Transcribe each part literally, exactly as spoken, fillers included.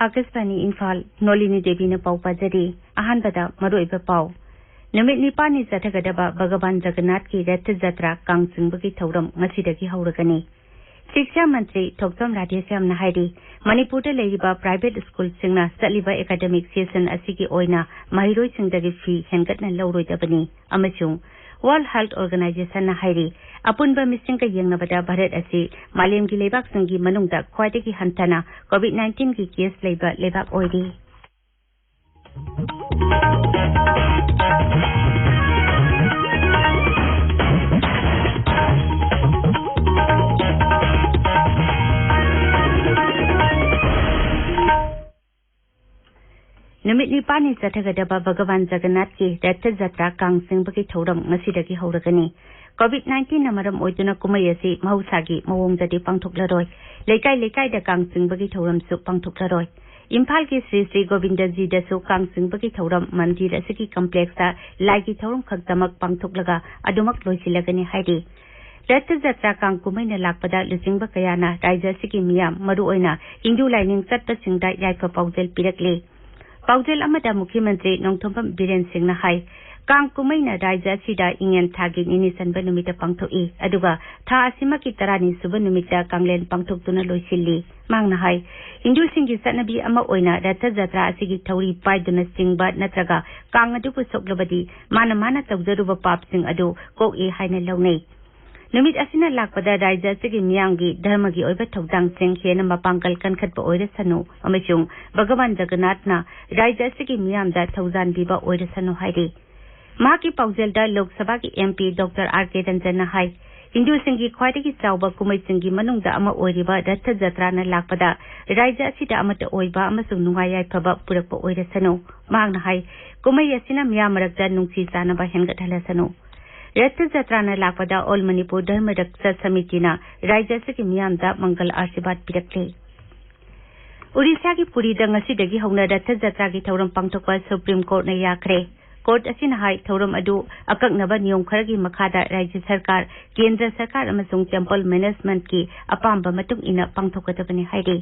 ꯑꯥꯀꯥꯁꯕꯥꯅꯤ ꯏꯝꯐꯥꯜ, ꯅꯣꯂꯤꯅꯤ ꯗꯦꯕꯤꯅ ꯄꯥꯎ ꯄꯥꯖꯔꯤ꯫ ꯑꯍꯥꯟꯕꯗ ꯃꯔꯨꯑꯣꯏꯕ ꯄꯥꯎ꯫ ꯅꯨꯃꯤꯠ ꯅꯤꯄꯥꯟꯅꯤ ꯆꯠꯊꯒꯗꯕ ꯚꯒꯋꯥꯟ ꯖꯒꯟꯅꯥꯊꯀꯤ ꯔꯊ ꯖꯇ꯭ꯔꯥ ꯀꯥꯡ ꯆꯤꯡꯕꯒꯤ ꯊꯧꯔꯝ ꯉꯁꯤꯗꯒꯤ ꯍꯧꯔꯒꯅꯤ꯫ ꯁꯤꯛꯁꯥ ꯃꯟꯇ꯭ꯔꯤ ꯊꯣꯛꯆꯣꯝ ꯔꯥꯙꯦꯁ꯭ꯌꯥꯝꯅ ꯍꯥꯏꯔꯤ, ꯃꯅꯤꯄꯨꯔꯗ ꯂꯩꯔꯤꯕ ꯄ꯭ꯔꯥꯏꯚꯦꯠ ꯁ꯭ꯀꯨꯜꯁꯤꯡꯅ ꯆꯠꯂꯤꯕ ꯑꯦꯀꯥꯗꯃꯤꯛ ꯁꯦꯁꯟ ꯑꯁꯤꯒꯤ ꯑꯣꯏꯅ ꯃꯍꯩꯔꯣꯏꯁꯤꯡꯗꯒꯤ ꯐꯤ ꯍꯦꯟꯒꯠꯅ ꯂꯧꯔꯣꯏꯗꯕꯅꯤ꯫ ꯑꯃꯁꯨꯡ ꯋꯥꯔꯜꯗ ꯍꯦꯜꯊ ꯑꯣꯔꯒꯅꯥꯏꯖꯦꯁꯟꯅ ꯍꯥꯏꯔꯤ, ꯑꯄꯨꯟꯕ ꯃꯤꯁꯤꯡꯒ ꯌꯦꯡꯅꯕꯗ ꯚꯥꯔꯠ ꯑꯁꯤ ꯃꯥꯂꯦꯝꯒꯤ ꯂꯩꯕꯥꯛꯁꯤꯡꯒꯤ ꯃꯅꯨꯡꯗ ꯈ꯭ꯋꯥꯏꯗꯒꯤ ꯍꯟꯊꯅ ꯀꯣꯚꯤꯗ ꯅꯥꯏꯟꯇꯤꯟꯒꯤ ꯀꯦꯁ ꯂꯩꯕ ꯂꯩꯕꯥꯛ ꯑꯣꯏꯔꯤ꯫ ꯅꯨꯃꯤꯠ ꯅꯤꯄꯥꯟꯅꯤ ꯆꯠꯊꯒꯗꯕ ꯚꯒꯋꯥꯟ ꯖꯒꯟꯅꯥꯊꯀꯤ ꯔꯊ ꯖꯇ꯭ꯔꯥ ꯀꯥꯡ ꯆꯤꯡꯕꯒꯤ ꯊꯧꯔꯝ ꯉꯁꯤꯗꯒꯤ ꯍꯧꯔꯒꯅꯤ꯫ ꯀꯣꯚꯤꯗ ꯅꯥꯏꯟꯇꯤꯟꯅ ꯃꯔꯝ ꯑꯣꯏꯗꯨꯅ ꯀꯨꯝꯍꯩ ꯑꯁꯤ ꯃꯍꯧꯁꯥꯒꯤ ꯃꯑꯣꯡꯗꯗꯤ ꯄꯥꯡꯊꯣꯛꯂꯔꯣꯏ꯫ ꯂꯩꯀꯥꯏ ꯂꯩꯀꯥꯏꯗ ꯀꯥꯡ ꯆꯤꯡꯕꯒꯤ ꯊꯧꯔꯝꯁꯨ ꯄꯥꯡꯊꯣꯛꯂꯔꯣꯏ꯫ ꯏꯝꯐꯥꯜꯒꯤ ꯁ꯭ꯔꯤ ꯁ꯭ꯔꯤ ꯒꯣꯕꯤꯟꯗꯖꯤꯗꯁꯨ ꯀꯥꯡ ꯆꯤꯡꯕꯒꯤ ꯊꯧꯔꯝ ꯃꯟꯗꯤꯔ ꯑꯁꯤꯒꯤ ꯀꯝꯄ꯭ꯂꯦꯛꯁꯇ ꯂꯥꯏꯒꯤ ꯊꯧꯔꯝ ꯈꯛꯇꯃꯛ ꯄꯥꯡꯊꯣꯛꯂꯒ ꯑꯗꯨꯃꯛ ꯂꯣꯏꯁꯤꯜꯂꯒꯅꯤ ꯍꯥꯏꯔꯤ꯫ ꯔꯊ ꯖꯇ꯭ꯔꯥ ꯀꯥꯡ ꯀꯨꯝꯍꯩꯅ ꯂꯥꯛꯄꯗ ꯂꯨꯆꯤꯡꯕ ꯀꯌꯥꯅ ꯔꯥꯏꯖ꯭ꯌ ꯑꯁꯤꯒꯤ ꯃꯤꯌꯥꯝ, ꯃꯔꯨꯑꯣꯏꯅ ꯍꯤꯟꯗꯨ ꯂꯥꯏꯅꯤꯡ ꯆꯠꯄꯁꯤꯡꯗ ꯌꯥꯏꯐ ꯄꯥꯎꯖꯦꯜ ꯄꯤꯔꯛꯂꯤ꯫ ꯄꯥꯎꯖꯦꯜ ꯑꯃꯗ ꯃꯨꯈ꯭ꯌ ꯃꯟꯇ꯭ꯔꯤ ꯅꯣꯡꯊꯣꯝꯕꯝ ꯕꯤꯔꯦꯟ ꯁꯤꯡꯅ ꯍꯥꯏ, ꯀꯥꯡ ꯀꯨꯝꯍꯩꯅ ꯔꯥꯏꯖ꯭ꯌ ꯑꯁꯤꯗ ꯏꯉꯦꯟ ꯊꯥꯒꯤ ꯅꯤꯅꯤ ꯆꯟꯕ ꯅꯨꯃꯤꯠꯇ ꯄꯥꯡꯊꯣꯛꯏ, ꯑꯗꯨꯒ ꯊꯥ ꯑꯁꯤꯃꯛꯀꯤ ꯇꯔꯥꯅꯤ ꯁꯨꯕ ꯅꯨꯃꯤꯠꯇ ꯀꯥꯡꯂꯦꯟ ꯄꯥꯡꯊꯣꯛꯇꯨꯅ ꯂꯣꯏꯁꯤꯜꯂꯤ꯫ ꯃꯍꯥꯛꯅ ꯍꯥꯏ, ꯍꯤꯟꯗꯨꯁꯤꯡꯒꯤ ꯆꯠꯅꯕꯤ ꯑꯃ ꯑꯣꯏꯅ ꯔꯊ ꯖꯇ꯭ꯔꯥ ꯑꯁꯤꯒꯤ ꯊꯧꯔꯤ ꯄꯥꯏꯗꯨꯅ ꯆꯤꯡꯕ ꯅꯠꯇ꯭ꯔꯒ ꯀꯥꯡ ꯑꯗꯨꯕꯨ ꯁꯣꯛꯂꯕꯗꯤ ꯃꯥꯅ ꯃꯥꯅ ꯇꯧꯖꯔꯨꯕ ꯄꯥꯞꯁꯤꯡ ꯑꯗꯨ ꯀꯣꯛꯏ ꯍꯥꯏꯅ ꯂꯧꯅꯩ꯫ ꯅꯨꯃꯤꯠ ꯑꯁꯤꯅ ꯂꯥꯛꯄꯗ ꯔꯥꯏꯖ꯭ꯌ ꯑꯁꯤꯒꯤ ꯃꯤꯌꯥꯝꯒꯤ ꯙꯔꯃꯒꯤ ꯑꯣꯏꯕ ꯊꯧꯗꯥꯡꯁꯤꯡ ꯍꯦꯟꯅ ꯃꯄꯥꯡꯒꯜ ꯀꯟꯈꯠꯄ ꯑꯣꯏꯔꯁꯅꯨ ꯑꯃꯁꯨꯡ ꯚꯒꯋꯥꯟ ꯖꯒꯟꯅꯥꯊꯅ ꯔꯥꯏꯖ꯭ꯌ ꯑꯁꯤꯒꯤ ꯃꯤꯌꯥꯝꯗ ꯊꯧꯖꯥꯟꯕꯤꯕ ꯑꯣꯏꯔꯁꯅꯨ ꯍꯥꯏꯔꯤ꯫ ꯃꯍꯥꯛꯀꯤ ꯄꯥꯎꯖꯦꯜꯗ ꯂꯣꯛ ꯁꯚꯥꯒꯤ ꯑꯦꯝ ꯄꯤ ꯗꯣꯛꯇꯔ ꯑꯥꯔ ꯀꯦ ꯔꯟꯖꯟꯅ ꯍꯥꯏ, ꯍꯤꯟꯗꯨꯁꯤꯡꯒꯤ ꯈ꯭ꯋꯥꯏꯗꯒꯤ ꯆꯥꯎꯕ ꯀꯨꯝꯍꯩꯁꯤꯡꯒꯤ ꯃꯅꯨꯡꯗ ꯑꯃ ꯑꯣꯏꯔꯤꯕ ꯔꯊ ꯖꯇ꯭ꯔꯥꯅ ꯂꯥꯛꯄꯗ ꯔꯥꯏꯖ꯭ꯌ ꯑꯁꯤꯗ ꯑꯃꯠꯇ ꯑꯣꯏꯕ ꯑꯃꯁꯨꯡ ꯅꯨꯡꯉꯥꯏ ꯌꯥꯏꯐꯕ ꯄꯨꯔꯛꯄ ꯑꯣꯏꯔꯁꯅꯨ꯫ ꯃꯍꯥꯛꯅ ꯍꯥꯏ, ꯀꯨꯝꯍꯩ ꯑꯁꯤꯅ ꯃꯤꯌꯥꯝ ꯃꯔꯛꯇ ꯅꯨꯡꯁꯤ ꯆꯥꯟꯅꯕ ꯍꯦꯟꯒꯠꯍꯜꯂꯁꯅꯨ꯫ ꯔꯊ ꯖꯇ꯭ꯔꯥꯅ ꯂꯥꯛꯄꯗ ꯑꯣꯜ ꯃꯅꯤꯄꯨꯔ ꯙꯔꯃ ꯔꯛꯁꯥ ꯁꯃꯤꯇꯤꯅ ꯔꯥꯏꯖ꯭ꯌ ꯑꯁꯤꯒꯤ ꯃꯤꯌꯥꯝꯗ ꯃꯪꯒꯜ ꯑꯥꯔꯁꯤꯕꯥꯗ ꯄꯤꯔꯛꯂꯤ꯫ ꯎꯔꯤꯁꯥꯒꯤ ꯄꯨꯔꯤꯗ ꯉꯁꯤꯗꯒꯤ ꯍꯧꯅ ꯔꯊ ꯖꯇ꯭ꯔꯥꯒꯤ ꯊꯧꯔꯝ ꯄꯥꯡꯊꯣꯛꯄ ꯁꯨꯄ꯭ꯔꯤꯝ ꯀꯣꯔꯠꯅ ꯌꯥꯈ꯭ꯔꯦ꯫ ꯀꯣꯔꯠ ꯑꯁꯤꯅ ꯍꯥꯏ, ꯊꯧꯔꯝ ꯑꯗꯨ ꯑꯀꯛꯅꯕ ꯅꯤꯌꯣꯝ ꯈꯔꯒꯤ ꯃꯈꯥꯗ ꯔꯥꯏꯖ꯭ꯌ ꯁꯔꯀꯥꯔ, ꯀꯦꯟꯗ꯭ꯔ ꯁꯔꯀꯥꯔ ꯑꯃꯁꯨꯡ ꯇꯦꯝꯄꯜ ꯃꯦꯅꯦꯖꯃꯦꯟꯠꯀꯤ ꯑꯄꯥꯝꯕ ꯃꯇꯨꯡ ꯏꯟꯅ ꯄꯥꯡꯊꯣꯛꯀꯗꯕꯅꯤ ꯍꯥꯏꯔꯤ꯫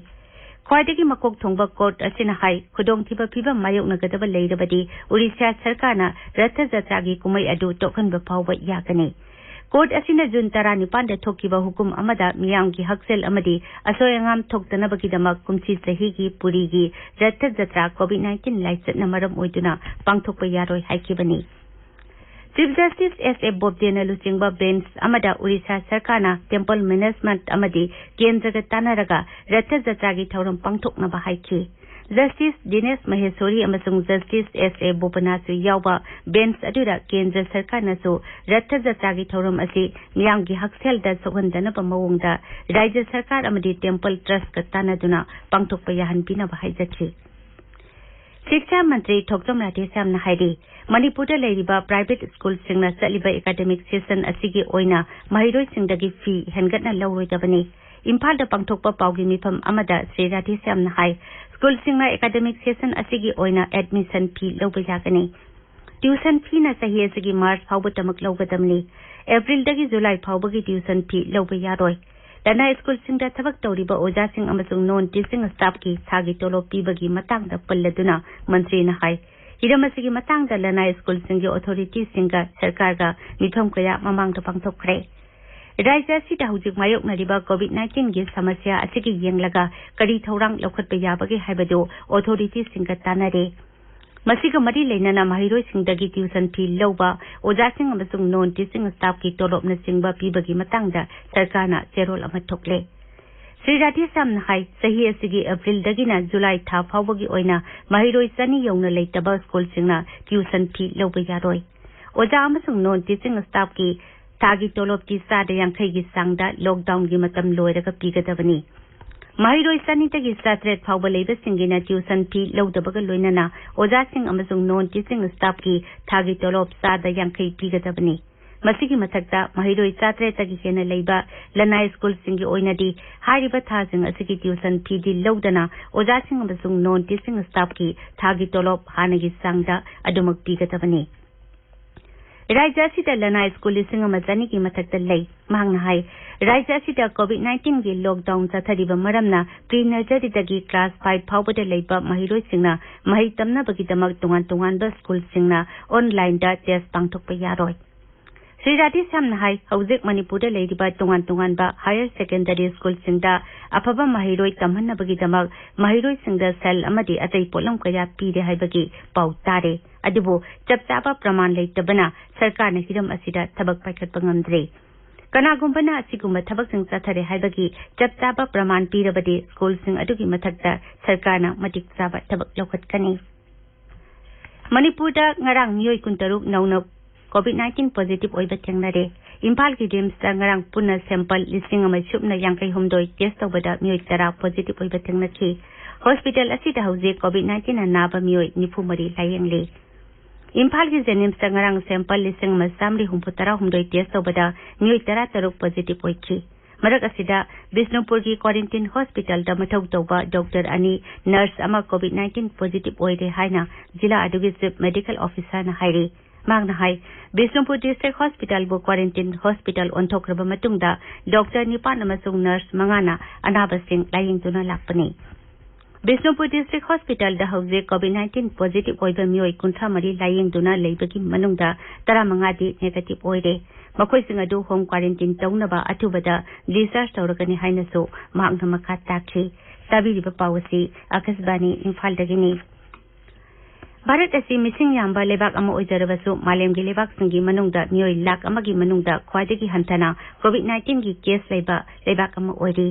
ꯈ꯭ꯋꯥꯏꯗꯒꯤ ꯃꯀꯣꯛ ꯊꯣꯡꯕ ꯀꯣꯔꯠ ꯑꯁꯤꯅ ꯍꯥꯏ, ꯈꯨꯗꯣꯡꯊꯤꯕ ꯐꯤꯕꯝ ꯃꯥꯌꯣꯛꯅꯒꯗꯕ ꯂꯩꯔꯕꯗꯤ ꯑꯣꯔꯤꯁꯥ ꯁꯔꯀꯥꯔꯅ ꯔꯊ ꯖꯇ꯭ꯔꯥꯒꯤ ꯀꯨꯝꯍꯩ ꯑꯗꯨ ꯇꯣꯛꯍꯟꯕ ꯐꯥꯎꯕ ꯌꯥꯒꯅꯤ꯫ ꯀꯣꯔꯠ ꯑꯁꯤꯅ ꯖꯨꯟ ꯇꯔꯥꯅꯤꯄꯥꯟꯗ ꯊꯣꯛꯈꯤꯕ ꯍꯨꯀꯨꯝ ꯑꯃꯗ ꯃꯤꯌꯥꯝꯒꯤ ꯍꯛꯁꯦꯜ ꯑꯃꯗꯤ ꯑꯁꯣꯏ ꯑꯉꯥꯝ ꯊꯣꯛꯇꯅꯕꯒꯤꯗꯃꯛ ꯀꯨꯝꯁꯤ ꯆꯍꯤꯒꯤ ꯄꯨꯔꯤꯒꯤ ꯔꯊ ꯖꯇ꯭ꯔꯥ COVID nineteen ꯂꯥꯏꯆꯠꯅ ꯃꯔꯝ ꯑꯣꯏꯗꯨꯅ ꯄꯥꯡꯊꯣꯛꯄ ꯌꯥꯔꯣꯏ ꯍꯥꯏꯈꯤꯕꯅꯤ꯫ ꯆꯤꯐ ꯖꯁꯇꯤꯁ ꯑꯦꯁ ꯑꯦ ꯕꯣꯕꯗꯦꯅ ꯂꯨꯆꯤꯡꯕ ꯕꯦꯟꯆ ꯑꯃꯗ ꯑꯣꯔꯤꯁꯥ ꯁꯔꯀꯥꯔꯅ ꯇꯦꯝꯄꯜ ꯃꯦꯅꯦꯖꯃꯦꯟꯠ ꯑꯃꯗꯤ ꯀꯦꯟꯗ꯭ꯔꯒ ꯇꯥꯟꯅꯔꯒ ꯔꯊ ꯖꯇ꯭ꯔꯥꯒꯤ ꯊꯧꯔꯝ ꯄꯥꯡꯊꯣꯛꯅꯕ ꯍꯥꯏꯈꯤ꯫ ꯖꯁꯇꯤꯁ ꯗꯤꯅꯦꯁ ꯃꯍꯦꯁꯣꯔꯤ ꯑꯃꯁꯨꯡ ꯖꯁꯇꯤꯁ ꯑꯦꯁ ꯑꯦ ꯕꯣꯄꯅꯥꯁꯨ ꯌꯥꯎꯕ ꯕꯦꯟꯆ ꯑꯗꯨꯗ ꯀꯦꯟꯗ꯭ꯔ ꯁꯔꯀꯥꯔꯅꯁꯨ ꯔꯊ ꯖꯇ꯭ꯔꯥꯒꯤ ꯊꯧꯔꯝ ꯑꯁꯤ ꯃꯤꯌꯥꯝꯒꯤ ꯍꯛꯁꯦꯜꯗ ꯁꯣꯛꯍꯟꯗꯅꯕ ꯃꯑꯣꯡꯗ ꯔꯥꯖ꯭ꯌ ꯁꯔꯀꯥꯔ ꯑꯃꯗꯤ ꯇꯦꯝꯄꯜ ꯇ꯭ꯔꯁꯀ ꯇꯥꯟꯅꯗꯨꯅ ꯄꯥꯡꯊꯣꯛꯄ ꯌꯥꯍꯟꯕꯤꯅꯕ ꯍꯥꯏꯖꯈꯤ꯫ ꯁꯤꯛꯁꯥ ꯃꯟꯇ꯭ꯔꯤ ꯊꯣꯛꯆꯣꯝ ꯔꯥꯙꯦꯁ꯭ꯌꯥꯝꯅ ꯍꯥꯏꯔꯤ, ꯃꯅꯤꯄꯨꯔꯗ ꯂꯩꯔꯤꯕ ꯄ꯭ꯔꯥꯏꯚꯦꯠ ꯁ꯭ꯀꯨꯜꯁꯤꯡꯅ ꯆꯠꯂꯤꯕ ꯑꯦꯀꯥꯗꯃꯤꯛ ꯁꯦꯁꯟ ꯑꯁꯤꯒꯤ ꯑꯣꯏꯅ ꯃꯍꯩꯔꯣꯏꯁꯤꯡꯗꯒꯤ ꯐꯤ ꯍꯦꯟꯒꯠꯅ ꯂꯧꯔꯣꯏꯗꯕꯅꯤ꯫ ꯏꯝꯐꯥꯜꯗ ꯄꯥꯡꯊꯣꯛꯄ ꯄꯥꯎꯒꯤ ꯃꯤꯐꯝ ꯑꯃꯗ ꯁ꯭ꯔꯤ ꯔꯥꯙꯦꯁ꯭ꯌꯥꯝꯅ ꯍꯥꯏ, ꯁ꯭ꯀꯨꯜꯁꯤꯡꯅ ꯑꯦꯀꯥꯗꯃꯤꯛ ꯁꯦꯁꯟ ꯑꯁꯤꯒꯤ ꯑꯣꯏꯅ ꯑꯦꯗꯃꯤꯁꯟ ꯐꯤ ꯂꯧꯕ ꯌꯥꯒꯅꯤ꯫ ꯇ꯭ꯌꯨꯁꯟ ꯐꯤꯅ ꯆꯍꯤ ꯑꯁꯤꯒꯤ ꯃꯥꯔꯆ ꯐꯥꯎꯕꯇꯃꯛ ꯂꯧꯒꯗꯕꯅꯤ꯫ ꯑꯦꯄ꯭ꯔꯤꯜꯗꯒꯤ ꯖꯨꯂꯥꯏ ꯐꯥꯎꯕꯒꯤ ꯇ꯭ꯌꯨꯁꯟ ꯐꯤ ꯂꯧꯕ ꯌꯥꯔꯣꯏ꯫ ꯂꯅꯥꯏ ꯁ꯭ꯀꯨꯜꯁꯤꯡꯗ ꯊꯕꯛ ꯇꯧꯔꯤꯕ ꯑꯣꯖꯥꯁꯤꯡ ꯑꯃꯁꯨꯡ ꯅꯣꯟ ꯇꯤꯆꯤꯡ ꯁ꯭ꯇꯥꯐꯀꯤ ꯊꯥꯒꯤ ꯇꯣꯂꯣꯞ ꯄꯤꯕꯒꯤ ꯃꯇꯥꯡꯗ ꯄꯜꯂꯗꯨꯅ ꯃꯟꯇ꯭ꯔꯤꯅ ꯍꯥꯏ, ꯍꯤꯔꯝ ꯑꯁꯤꯒꯤ ꯃꯇꯥꯡꯗ ꯂꯅꯥꯏ ꯁ꯭ꯀꯨꯜꯁꯤꯡꯒꯤ ꯑꯣꯊꯣꯔꯤꯇꯤꯁꯤꯡꯒ ꯁꯔꯀꯥꯔꯒ ꯃꯤꯐꯝ ꯀꯌꯥ ꯃꯃꯥꯡꯗ ꯄꯥꯡꯊꯣꯛꯈ꯭ꯔꯦ꯫ ꯔꯥꯖ꯭ꯌ ꯑꯁꯤꯗ ꯍꯧꯖꯤꯛ ꯃꯥꯌꯣꯛꯅꯔꯤꯕ COVID nineteen ꯒꯤ ꯁꯃꯁ꯭ꯌꯥ ꯑꯁꯤꯒꯤ ꯌꯦꯡꯂꯒ ꯀꯔꯤ ꯊꯧꯔꯥꯡ ꯂꯧꯈꯠꯄ ꯌꯥꯕꯒꯦ ꯍꯥꯏꯕꯗꯨ ꯑꯣꯊꯣꯔꯤꯇꯤꯁꯤꯡꯒ ꯇꯥꯟꯅꯔꯦ꯫ ꯃꯁꯤꯒ ꯃꯔꯤ ꯂꯩꯅꯅ ꯃꯍꯩꯔꯣꯏꯁꯤꯡꯗꯒꯤ ꯇ꯭ꯌꯨꯁꯟ ꯐꯤ ꯂꯧꯕ, ꯑꯣꯖꯥꯁꯤꯡ ꯑꯃꯁꯨꯡ ꯅꯣꯟ ꯇꯤꯆꯤꯡ ꯁ꯭ꯇꯥꯐꯀꯤ ꯇꯣꯂꯣꯞꯅꯆꯤꯡꯕ ꯄꯤꯕꯒꯤ ꯃꯇꯥꯡꯗ ꯁꯔꯀꯥꯔꯅ ꯆꯦꯔꯣꯜ ꯑꯃ ꯊꯣꯛꯂꯦ꯫ ꯁ꯭ꯔꯤ ꯔꯥꯙꯦꯁ꯭ꯌꯥꯝꯅ ꯍꯥꯏ, ꯆꯍꯤ ꯑꯁꯤꯒꯤ ꯑꯦꯄ꯭ꯔꯤꯜꯗꯒꯤꯅ ꯖꯨꯂꯥꯏ ꯊꯥ ꯐꯥꯎꯕꯒꯤ ꯑꯣꯏꯅ ꯃꯍꯩꯔꯣꯏ ꯆꯅꯤ ꯌꯧꯅ ꯂꯩꯇꯕ ꯁ꯭ꯀꯨꯜꯁꯤꯡꯅ ꯇ꯭ꯌꯨꯁꯟ ꯐꯤ ꯂꯧꯕ ꯌꯥꯔꯣꯏ꯫ ꯑꯣꯖꯥ ꯑꯃꯁꯨꯡ ꯅꯣꯟ ꯇꯤꯆꯤꯡ ꯁ꯭ꯇꯥꯐꯀꯤ ꯊꯥꯒꯤ ꯇꯣꯂꯣꯞꯇꯤ ꯆꯥꯗ ꯌꯥꯡꯈꯩꯒꯤ ꯆꯥꯡꯗ ꯂꯣꯛꯗꯥꯎꯟꯒꯤ ꯃꯇꯝ ꯂꯣꯏꯔꯒ ꯄꯤꯒꯗꯕꯅꯤ꯫ ꯃꯍꯩꯔꯣꯏ ꯆꯅꯤꯗꯒꯤ ꯆꯥꯇ꯭ꯔꯦꯠ ꯐꯥꯎꯕ ꯂꯩꯕꯁꯤꯡꯒꯤꯅ ꯇ꯭ꯌꯨꯁꯟ ꯐꯤ ꯂꯧꯗꯕꯒ ꯂꯣꯏꯅꯅ ꯑꯣꯖꯥꯁꯤꯡ ꯑꯃꯁꯨꯡ ꯅꯣꯟ ꯇꯤꯆꯤꯡ ꯁ꯭ꯇꯥꯐꯀꯤ ꯊꯥꯒꯤ ꯇꯣꯂꯣꯞ ꯆꯥꯗ ꯌꯥꯡꯈꯩ ꯄꯤꯒꯗꯕꯅꯤ꯫ ꯃꯁꯤꯒꯤ ꯃꯊꯛꯇ ꯃꯍꯩꯔꯣꯏ ꯆꯥꯇ꯭ꯔꯦꯠꯇꯒꯤ ꯍꯦꯟꯅ ꯂꯩꯕ ꯂꯅꯥꯏ ꯁ꯭ꯀꯨꯜꯁꯤꯡꯒꯤ ꯑꯣꯏꯅꯗꯤ ꯍꯥꯏꯔꯤꯕ ꯊꯥꯁꯤꯡ ꯑꯁꯤꯒꯤ ꯇ꯭ꯌꯨꯁꯟ ꯐꯤꯗꯤ ꯂꯧꯗꯅ ꯑꯣꯖꯥꯁꯤꯡ ꯑꯃꯁꯨꯡ ꯅꯣꯟ ꯇꯤꯆꯤꯡ ꯁ꯭ꯇꯥꯐꯀꯤ ꯊꯥꯒꯤ ꯇꯣꯂꯣꯞ ꯍꯥꯟꯅꯒꯤ ꯆꯥꯡꯗ ꯑꯗꯨꯃꯛ ꯄꯤꯒꯗꯕꯅꯤ꯫ ꯔꯥꯖ꯭ꯌ ꯑꯁꯤꯗ ꯂꯅꯥꯏ ꯁ꯭ꯀꯨꯜ ꯂꯤꯁꯤꯡ ꯑꯃ ꯆꯅꯤꯒꯤ ꯃꯊꯛꯇ ꯂꯩ꯫ ꯃꯍꯥꯛꯅ ꯍꯥꯏ, ꯔꯥꯖ꯭ꯌ ꯑꯁꯤꯗ COVID nineteen ꯒꯤ lockdown ꯆꯠꯊꯔꯤꯕ ꯃꯔꯝꯅ pre nursery ꯗꯒꯤ class five ꯐꯥꯎꯕꯗ ꯂꯩꯕ ꯃꯍꯩꯔꯣꯏꯁꯤꯡꯅ ꯃꯍꯩ ꯇꯝꯅꯕꯒꯤꯗꯃꯛ ꯇꯣꯉꯥꯟ ꯇꯣꯉꯥꯟꯕ ꯁ꯭ꯀꯨꯜꯁꯤꯡꯅ online ꯗ test ꯄꯥꯡꯊꯣꯛꯄ ꯌꯥꯔꯣꯏ꯫ ꯁ꯭ꯔꯤ ꯔꯥꯙꯦꯁ꯭ꯌꯥꯝꯅ ꯍꯥꯏ, ꯍꯧꯖꯤꯛ ꯃꯅꯤꯄꯨꯔꯗ ꯂꯩꯔꯤꯕ ꯇꯣꯉꯥꯟ ꯇꯣꯉꯥꯟꯕ higher secondary ꯁ꯭ꯀꯨꯜꯁꯤꯡꯗ ꯑꯐꯕ ꯃꯍꯩꯔꯣꯏ ꯇꯝꯍꯟꯅꯕꯒꯤꯗꯃꯛ ꯃꯍꯩꯔꯣꯏꯁꯤꯡꯗ ꯁꯦꯜ ꯑꯃꯗꯤ ꯑꯇꯩ ꯄꯣꯠꯂꯝ ꯀꯌꯥ ꯄꯤꯔꯦ ꯍꯥꯏꯕꯒꯤ ꯄꯥꯎ ꯇꯥꯔꯦ꯫ ꯑꯗꯨꯕꯨ ꯆꯞ ꯆꯥꯕ ꯄ꯭ꯔꯃꯥꯟ ꯂꯩꯇꯕꯅ ꯁꯔꯀꯥꯔꯅ ꯍꯤꯔꯝ ꯑꯁꯤꯗ ꯊꯕꯛ ꯄꯥꯏꯈꯠꯄ ꯉꯝꯗ꯭ꯔꯦ꯫ ꯀꯅꯥꯒꯨꯝꯕꯅ ꯑꯁꯤꯒꯨꯝꯕ ꯊꯕꯛꯁꯤꯡ ꯆꯠꯊꯔꯦ ꯍꯥꯏꯕꯒꯤ ꯆꯞ ꯆꯥꯕ ꯄ꯭ꯔꯃꯥꯟ ꯄꯤꯔꯕꯗꯤ ꯁ꯭ꯀꯨꯜꯁꯤꯡ ꯑꯗꯨꯒꯤ ꯃꯊꯛꯇ ꯁꯔꯀꯥꯔꯅ ꯃꯇꯤꯛ ꯆꯥꯕ ꯊꯕꯛ ꯂꯧꯈꯠꯀꯅꯤ꯫ ꯃꯅꯤꯄꯨꯔꯗ ꯉꯔꯥꯡ ꯃꯤꯑꯣꯏ ꯀꯨꯟꯇꯔꯨꯛ ꯅꯧꯅ COVID nineteen positive ꯑꯣꯏꯕ ꯊꯦꯡꯅꯔꯦ꯫ ꯏꯝꯐꯥꯜꯒꯤ RIMS ꯇ ꯉꯔꯥꯡ ꯄꯨꯟꯅ sample ꯂꯤꯁꯤꯡ ꯑꯃ ꯁꯨꯞꯅ ꯌꯥꯡꯈꯩ ꯍꯨꯝꯗꯣꯏ test ꯇꯧꯕꯗ ꯃꯤꯑꯣꯏ ꯇꯔꯥ positive ꯑꯣꯏꯕ ꯊꯦꯡꯅꯈꯤ꯫ Hospital ꯑꯁꯤꯗ ꯍꯧꯖꯤꯛ COVID nineteen ꯅ ꯅꯥꯕ ꯃꯤꯑꯣꯏ ꯅꯤꯐꯨ ꯃꯔꯤ ꯂꯥꯌꯦꯡꯂꯤ꯫ ꯏꯝꯐꯥꯜꯒꯤ JNIMS ꯇ ꯉꯔꯥꯡ sample ꯂꯤꯁꯤꯡ ꯑꯃ ꯆꯥꯝꯃꯔꯤ ꯍꯨꯝꯐꯨ ꯇꯔꯥ ꯍꯨꯝꯗꯣꯏ test ꯇꯧꯕꯗ ꯃꯤꯑꯣꯏ ꯇꯔꯥ ꯇꯔꯨꯛ positive ꯑꯣꯏꯈꯤ꯫ ꯃꯔꯛ ꯑꯁꯤꯗ, ꯕꯤꯁꯅꯨꯄꯨꯔꯒꯤ quarantine hospital ꯗ ꯃꯊꯧ ꯇꯧꯕ doctor ꯑꯅꯤ, nurse ꯑꯃ COVID nineteen positive ꯑꯣꯏꯔꯦ ꯍꯥꯏꯅ ꯖꯤꯂꯥ ꯑꯗꯨꯒꯤ chief medical officer ꯅ ꯍꯥꯏꯔꯤ꯫ ꯃꯍꯥꯛꯅ ꯍꯥꯏ, ꯕꯤꯁꯅꯨꯄꯨꯔ district hospital ꯕꯨ quarantine hospital ꯑꯣꯟꯊꯣꯛꯈ꯭ꯔꯕ ꯃꯇꯨꯡꯗ doctor ꯅꯤꯄꯥꯟ ꯑꯃꯁꯨꯡ nurse ꯃꯉꯥꯅ ꯑꯅꯥꯕꯁꯤꯡ ꯂꯥꯌꯦꯡꯗꯨꯅ ꯂꯥꯛꯄꯅꯤ꯫ ꯕꯤꯁꯅꯨꯄꯨꯔ district hospital ꯗ ꯍꯧꯖꯤꯛ COVID nineteen positive ꯑꯣꯏꯕ ꯃꯤꯑꯣꯏ ꯀꯨꯟꯊ꯭ꯔꯥ ꯃꯔꯤ ꯂꯥꯌꯦꯡꯗꯨꯅ ꯂꯩꯕꯒꯤ ꯃꯅꯨꯡꯗ ꯇꯔꯥꯃꯉꯥꯗꯤ negative ꯑꯣꯏꯔꯦ꯫ ꯃꯈꯣꯏꯁꯤꯡ ꯑꯗꯨ home quarantine ꯇꯧꯅꯕ ꯑꯊꯨꯕꯗ discharge ꯇꯧꯔꯒꯅꯤ ꯍꯥꯏꯅꯁꯨ ꯃꯍꯥꯛꯅ ꯃꯈꯥ ꯇꯥꯈꯤ꯫ ꯇꯥꯕꯤꯔꯤꯕ ꯄꯥꯎ ꯑꯁꯤ ꯑꯀꯥꯁꯕꯥꯅꯤ ꯏꯝꯐꯥꯜꯗꯒꯤꯅꯤ꯫ ꯚꯥꯔꯠ ꯑꯁꯤ ꯃꯤꯁꯤꯡ ꯌꯥꯝꯕ ꯂꯩꯕꯥꯛ ꯑꯃ ꯑꯣꯏꯖꯔꯕꯁꯨ, ꯃꯥꯂꯦꯝꯒꯤ ꯂꯩꯕꯥꯛꯁꯤꯡꯒꯤ ꯃꯅꯨꯡꯗ ꯃꯤꯑꯣꯏ ꯂꯥꯈ ꯑꯃꯒꯤ ꯃꯅꯨꯡꯗ ꯈ꯭ꯋꯥꯏꯗꯒꯤ ꯍꯟꯊꯅ COVID nineteen ꯒꯤ case ꯂꯩꯕ ꯂꯩꯕꯥꯛ ꯑꯃ ꯑꯣꯏꯔꯤ꯫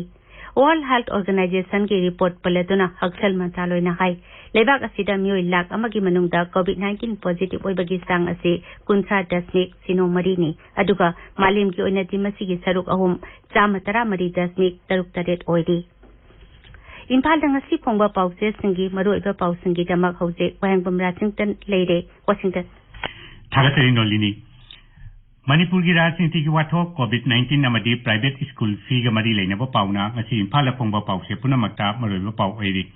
World Health Organization ꯒꯤ report ꯄꯜꯂꯗꯨꯅ ꯍꯛꯁꯦꯜ ꯃꯟꯇ꯭ꯔꯥꯂꯣꯏꯅ ꯍꯥꯏ, ꯂꯩꯕꯥꯛ ꯑꯁꯤꯗ ꯃꯤꯑꯣꯏ ꯂꯥꯈ ꯑꯃꯒꯤ ꯃꯅꯨꯡꯗ COVID nineteen positive ꯑꯣꯏꯕꯒꯤ ꯆꯥꯡ ꯑꯁꯤ ꯀꯨꯟꯊ꯭ꯔꯥ ꯗꯁꯃꯤꯛ ꯁꯤꯅꯣ ꯃꯔꯤꯅꯤ, ꯑꯗꯨꯒ ꯃꯥꯂꯦꯝꯒꯤ ꯑꯣꯏꯅꯗꯤ ꯃꯁꯤꯒꯤ ꯁꯔꯨꯛ ꯑꯍꯨꯝ, ꯆꯥꯝꯃ ꯇꯔꯥꯃꯔꯤ ꯗꯁꯃꯤꯛ ꯇꯔꯨꯛ ꯇꯔꯦꯠ ꯑꯣꯏꯔꯤ꯫ ꯏꯝꯐꯥꯜꯗ ꯉꯁꯤ ꯐꯣꯡꯕ ꯄꯥꯎꯆꯦꯁꯤꯡꯒꯤ ꯃꯔꯨꯑꯣꯏꯕ ꯄꯥꯎꯁꯤꯡꯒꯤꯗꯃꯛ ꯍꯧꯖꯤꯛ ꯋꯥꯍꯦꯡꯕꯝ ꯔꯥꯖꯤꯡꯇꯟ ꯂꯩꯔꯦ, ꯋꯥꯁꯤꯡꯇꯟ꯫ ꯊꯥꯒꯠꯆꯔꯤ ꯅꯣꯂꯤꯅꯤ꯫ ꯃꯅꯤꯄꯨꯔꯒꯤ ꯔꯥꯖꯅꯤꯇꯤꯒꯤ ꯋꯥꯊꯣꯛ, COVID nineteen ꯑꯃꯗꯤ private school fee ꯒ ꯃꯔꯤ ꯂꯩꯅꯕ ꯄꯥꯎꯅ ꯉꯁꯤ ꯏꯝꯐꯥꯜꯗ ꯐꯣꯡꯕ ꯄꯥꯎꯆꯦ ꯄꯨꯝꯅꯃꯛꯇ ꯃꯔꯨꯑꯣꯏꯕ ꯄꯥꯎ ꯑꯣꯏꯔꯤ꯫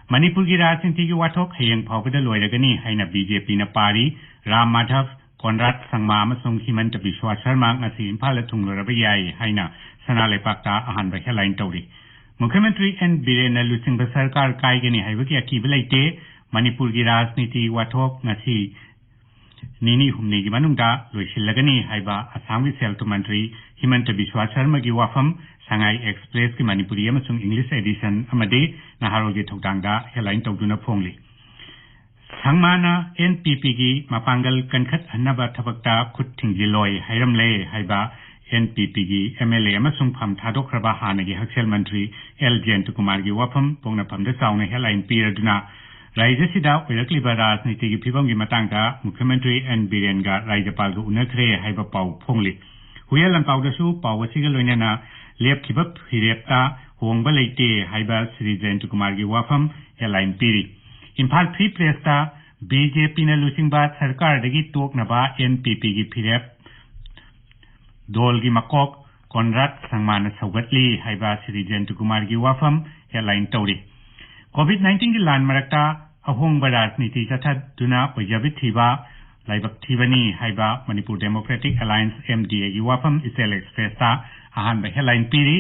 ꯃꯅꯤꯄꯨꯔꯒꯤ ꯔꯥꯖꯅꯤꯇꯤꯒꯤ ꯋꯥꯊꯣꯛ ꯍꯌꯦꯡ ꯐꯥꯎꯕꯗ ꯂꯣꯏꯔꯒꯅꯤ ꯍꯥꯏꯅ BJP ꯅ ꯄꯥꯔꯤ꯫ ꯔꯥꯝ ꯃꯥꯙꯕ ꯀꯣꯟꯔꯥꯗ ꯁꯪꯃꯥ ꯑꯃꯁꯨꯡ ꯍꯤꯃꯟꯇ ꯕꯤꯁ꯭ꯋꯥ ꯁꯔꯃ ꯉꯁꯤ ꯏꯝꯐꯥꯜꯗ ꯊꯨꯡꯂꯔꯕ ꯌꯥꯏ ꯍꯥꯏꯅ ꯁꯅꯥ ꯂꯩꯄꯥꯛꯇ ꯑꯍꯥꯟꯕ ꯍꯦꯗꯂꯥꯏꯟ ꯇꯧꯔꯤ꯫ ꯃꯨꯈ꯭ꯌ ꯃꯟꯇ꯭ꯔꯤ ꯑꯦꯟ ꯕꯤꯔꯦꯟꯅ ꯂꯨꯆꯤꯡꯕ ꯁꯔꯀꯥꯔ ꯀꯥꯏꯒꯅꯤ ꯍꯥꯏꯕꯒꯤ ꯑꯀꯤꯕ ꯂꯩꯇꯦ꯫ ꯃꯅꯤꯄꯨꯔꯒꯤ ꯔꯥꯖꯅꯤꯇꯤ ꯋꯥꯊꯣꯛ ꯉꯁꯤ ꯅꯤꯅꯤ ꯍꯨꯝꯅꯤꯒꯤ ꯃꯅꯨꯡꯗ ꯂꯣꯏꯁꯤꯜꯂꯒꯅꯤ ꯍꯥꯏꯕ ꯑꯁꯥꯝꯒꯤ ꯁꯦꯜ ꯊꯨꯝ ꯃꯟꯇ꯭ꯔꯤ ꯍꯤꯃꯟꯇ ꯕꯤꯁ꯭ꯋꯥ ꯁꯔꯃꯒꯤ ꯋꯥꯐꯝ ꯁꯉꯥꯏ ꯑꯦꯛꯁꯄ꯭ꯔꯦꯁꯀꯤ ꯃꯅꯤꯄꯨꯔꯤ ꯑꯃꯁꯨꯡ ꯏꯪꯂꯤꯁ ꯑꯦꯗꯤꯁꯟ ꯑꯃꯗꯤ ꯅꯍꯥꯔꯣꯜꯒꯤ ꯊꯧꯗꯥꯡꯗ ꯍꯦꯗꯂꯥꯏꯟ ꯇꯧꯗꯨꯅ ꯐꯣꯡꯂꯤ꯫ ꯁꯪꯃꯥꯅ ꯑꯦꯟ ꯄꯤ ꯄꯤꯒꯤ ꯃꯄꯥꯡꯒꯜ ꯀꯟꯈꯠꯍꯟꯅꯕ ꯊꯕꯛꯇ ꯈꯨꯠ ꯊꯤꯡꯖꯤꯜꯂꯣꯏ ꯍꯥꯏꯔꯝꯂꯦ ꯍꯥꯏꯕ ꯑꯦꯟ ꯄꯤ ꯄꯤꯒꯤ ꯑꯦꯝ ꯑꯦꯜ ꯑꯦ ꯑꯃꯁꯨꯡ ꯐꯝ ꯊꯥꯗꯣꯛꯈ꯭ꯔꯕ ꯍꯥꯟꯅꯒꯤ ꯍꯛꯁꯦꯜ ꯃꯟꯇ꯭ꯔꯤ ꯑꯦꯜ ꯖꯌꯟꯇꯀꯨꯃꯥꯔꯒꯤ ꯋꯥꯐꯝ ꯄꯣꯛꯅꯐꯝꯗ ꯆꯥꯎꯅ ꯍꯦꯗꯂꯥꯏꯟ ꯄꯤꯔꯗꯨꯅ ꯔꯥꯖ꯭ꯌꯁꯤꯗ ꯑꯣꯏꯔꯛꯂꯤꯕ ꯔꯥꯖꯅꯤꯇꯤꯒꯤ ꯐꯤꯕꯝꯒꯤ ꯃꯇꯥꯡꯗ ꯃꯨꯈ꯭ꯌ ꯃꯟꯇ꯭ꯔꯤ ꯑꯦꯟ ꯕꯤꯔꯦꯟꯒ ꯔꯥꯖ꯭ꯌꯄꯥꯜꯒ ꯎꯅꯈ꯭ꯔꯦ ꯍꯥꯏꯕ ꯄꯥꯎ ꯐꯣꯡꯂꯤ꯫ ꯍꯨꯏꯌꯦꯟ ꯂꯥꯟꯄꯥꯎꯗꯁꯨ ꯄꯥꯎ ꯑꯁꯤꯒ ꯂꯣꯏꯅꯅ ꯂꯦꯞꯈꯤꯕ ꯐꯤꯔꯦꯞꯇ ꯍꯣꯡꯕ ꯂꯩꯇꯦ ꯍꯥꯏꯕ ꯁ꯭ꯔꯤ ꯖꯌꯟꯇꯀꯨꯃꯥꯔꯒꯤ ꯋꯥꯐꯝ ꯍꯦꯗꯂꯥꯏꯟ ꯄꯤꯔꯤ꯫ ꯏꯝꯐꯥꯜ ꯐ꯭ꯔꯤ ꯄ꯭ꯔꯦꯁꯇ ꯕꯤ ꯖꯦ ꯄꯤꯅ ꯂꯨꯆꯤꯡꯕ ꯁꯔꯀꯥꯔꯗꯒꯤ ꯇꯣꯛꯅꯕ ꯑꯦꯟ ꯄꯤ ꯄꯤꯒꯤ ꯐꯤꯔꯦꯞ ꯗꯣꯜꯒꯤ ꯃꯀꯣꯛ ꯀꯣꯟꯔꯥꯗ ꯁꯪꯃꯥꯅ ꯁꯧꯒꯠꯂꯤ ꯍꯥꯏꯕ ꯁ꯭ꯔꯤ ꯖꯌꯟꯇꯀꯨꯃꯥꯔꯒꯤ ꯋꯥꯐꯝ ꯍꯦꯗꯂꯥꯏꯟ ꯇꯧꯔꯤ꯫ ꯀꯣꯚꯤꯗ ꯅꯥꯏꯟꯇꯤꯟꯒꯤ ꯂꯥꯟ ꯃꯔꯛꯇ ꯑꯍꯣꯡꯕ ꯔꯥꯖꯅꯤꯇꯤ ꯆꯠꯊꯗꯨꯅ ꯑꯣꯏꯖꯕ ꯊꯤꯕ, ꯂꯥꯏꯕꯛ ꯊꯤꯕꯅꯤ ꯍꯥꯏꯕ ꯃꯅꯤꯄꯨꯔ ꯗꯦꯃꯣꯀ꯭ꯔꯦꯇꯤꯛ ꯑꯦꯂꯥꯌꯟꯁ, ꯑꯦꯝ ꯗꯤ ꯑꯦꯒꯤ ꯋꯥꯐꯝ ꯏꯆꯦꯜ ꯑꯦꯛꯁꯄ꯭ꯔꯦꯁꯇ ꯑꯍꯥꯟꯕ ꯍꯦꯗꯂꯥꯏꯟ ꯄꯤꯔꯤ꯫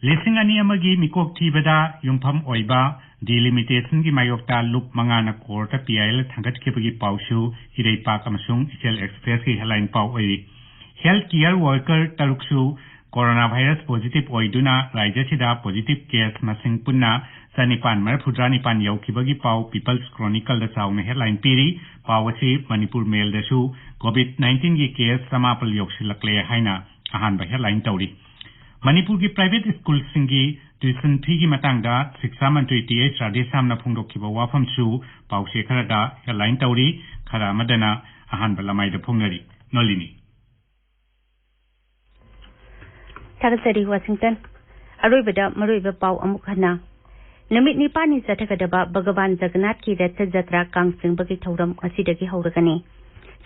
ꯂꯤꯁꯤꯡ ꯑꯅꯤ ꯑꯃꯒꯤ ꯃꯤꯀꯣꯛ ꯊꯤꯕꯗ ꯌꯨꯝꯐꯝ ꯑꯣꯏꯕ ꯗꯤꯂꯤꯃꯤꯇꯦꯁꯟꯒꯤ ꯃꯥꯌꯣꯛꯇ ꯂꯨꯞ ꯃꯉꯥꯅ ꯀꯣꯔꯠꯇ ꯄꯤ ꯑꯥꯏ ꯑꯦꯜ ꯊꯥꯡꯒꯠꯈꯤꯕꯒꯤ ꯄꯥꯎꯁꯨ ꯏꯔꯩꯄꯥꯛ ꯑꯃꯁꯨꯡ ꯏꯆꯦꯜ ꯑꯦꯛꯁꯄ꯭ꯔꯦꯁꯀꯤ ꯍꯦꯗꯂꯥꯏꯟ ꯄꯥꯎ ꯑꯣꯏꯔꯤ꯫ Health care worker ꯇꯔꯨꯛꯁꯨ corona virus positive ꯑꯣꯏꯗꯨꯅ ꯔꯥꯖ꯭ꯌꯁꯤꯗ ꯄꯣꯖꯤꯇꯤꯚ ꯀꯦꯁ ꯃꯁꯤꯡ ꯄꯨꯟꯅ ꯆꯅꯤꯄꯥꯟ ꯃꯔꯤꯐꯨꯇꯔꯥ ꯅꯤꯄꯥꯟ ꯌꯧꯈꯤꯕꯒꯤ ꯄꯥꯎ ꯄꯤꯄꯜꯁ ꯀ꯭ꯔꯣꯅꯤꯀꯜꯗ ꯆꯥꯎꯅ ꯍꯦꯗꯂꯥꯏꯟ ꯄꯤꯔꯤ꯫ ꯄꯥꯎ ꯑꯁꯤ ꯃꯅꯤꯄꯨꯔ ꯃꯦꯜꯗꯁꯨ ꯀꯣꯚꯤꯗ ꯅꯥꯏꯟꯇꯤꯟꯒꯤ ꯀꯦꯁ ꯆꯃꯥꯄꯜ ꯌꯧꯁꯤꯜꯂꯛꯂꯦ ꯍꯥꯏꯅ ꯑꯍꯥꯟꯕ ꯍꯦꯗꯂꯥꯏꯟ ꯇꯧꯔꯤ꯫ ꯃꯅꯤꯄꯨꯔꯒꯤ ꯄ꯭ꯔꯥꯏꯚꯦꯠ ꯁ꯭ꯀꯨꯜꯁꯤꯡꯒꯤ ꯇ꯭ꯌꯨꯁꯟ ꯐꯤꯒꯤ ꯃꯇꯥꯡꯗ ꯁꯤꯛꯁꯥ ꯃꯟꯇ꯭ꯔꯤ ꯇꯤ ꯑꯩꯆ ꯔꯥꯙꯦꯁ꯭ꯌꯥꯝꯅ ꯐꯣꯡꯗꯣꯛꯈꯤꯕ ꯋꯥꯐꯝꯁꯨ ꯄꯥꯎꯆꯦ ꯈꯔꯗ ꯍꯦꯗꯂꯥꯏꯟ ꯇꯧꯔꯤ꯫ ꯈꯔ ꯑꯃꯗꯅ ꯑꯍꯥꯟꯕ ꯂꯃꯥꯏꯗ ꯐꯣꯡꯅꯔꯤ꯫ ꯅꯣꯂꯤꯅꯤ꯫ ꯊꯥꯒꯠꯆꯔꯤ, ꯋꯥꯁꯤꯡꯇꯟ꯫ ꯑꯔꯣꯏꯕꯗ ꯃꯔꯨꯑꯣꯏꯕ ꯄꯥꯎ ꯑꯃꯨꯛ ꯍꯟꯅ꯫ ꯅꯨꯃꯤꯠ ꯅꯤꯄꯥꯟꯅꯤ ꯆꯠꯊꯒꯗꯕ ꯚꯒꯋꯥꯟ ꯖꯒꯟꯅꯥꯊꯀꯤ ꯔꯊ ꯖꯇ꯭ꯔꯥ ꯀꯥꯡ ꯆꯤꯡꯕꯒꯤ ꯊꯧꯔꯝ ꯉꯁꯤꯗꯒꯤ ꯍꯧꯔꯒꯅꯤ꯫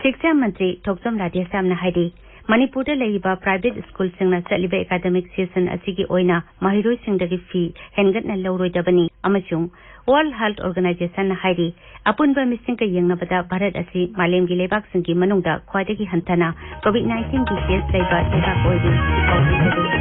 ꯁꯤꯛꯁꯥ ꯃꯟꯇ꯭ꯔꯤ ꯊꯣꯛꯆꯣꯝ ꯔꯥꯙꯦꯁ꯭ꯌꯥꯝꯅ ꯍꯥꯏꯔꯤ, ꯃꯅꯤꯄꯨꯔꯗ ꯂꯩꯔꯤꯕ ꯄ꯭ꯔꯥꯏꯚꯦꯠ ꯁ꯭ꯀꯨꯜꯁꯤꯡꯅ ꯆꯠꯂꯤꯕ ꯑꯦꯀꯥꯗꯃꯤꯛ ꯁꯤꯖꯟ ꯑꯁꯤꯒꯤ ꯑꯣꯏꯅ ꯃꯍꯩꯔꯣꯏꯁꯤꯡꯗꯒꯤ ꯐꯤ ꯍꯦꯟꯒꯠꯅ ꯂꯧꯔꯣꯏꯗꯕꯅꯤ ꯑꯃꯁꯨꯡ World Health Organization ꯅ ꯍꯥꯏꯔꯤ, ꯑꯄꯨꯟꯕ ꯃꯤꯁꯤꯡꯒ ꯌꯦꯡꯅꯕꯗ ꯚꯥꯔꯠ ꯑꯁꯤ ꯃꯥꯂꯦꯝꯒꯤ ꯂꯩꯕꯥꯛꯁꯤꯡꯒꯤ ꯃꯅꯨꯡꯗ ꯈ꯭ꯋꯥꯏꯗꯒꯤ ꯍꯟꯊꯅ COVID nineteen ꯒꯤ case ꯂꯩꯕ ꯂꯩꯕꯥꯛ ꯑꯣꯏꯔꯤ꯫